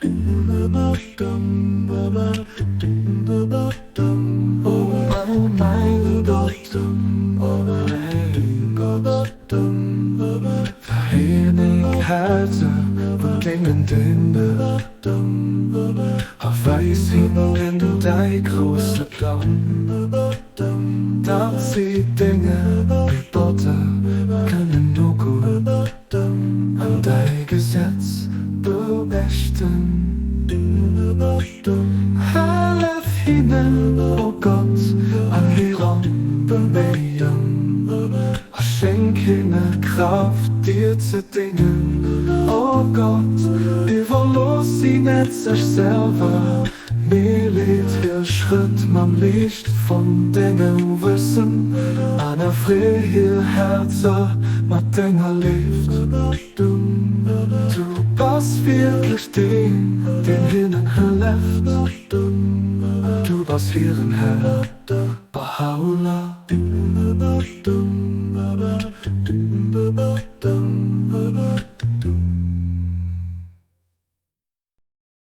O mäin Gott, mäin Gott, Vereeneg Häerzer vun dengen Dénger a weis hinnen däi grousse Plang, datt si denge Gebotter kënnen nogoen an däi Gesetz beuechten. Hëllef hinnen, o Gott, an hirem Beméien, a schenk hinne Kraaft, dir ze déngen. O Gott, iwwerlooss si net sech selwer, mee leet hir Schrëtt mam Liicht vun dengem Wëssen an erfree hir Häerzer mat denger Léift. Du bass wierklech deen, deen hinnen hëlleft, du bass hiren Här, Bahá'u'lláh.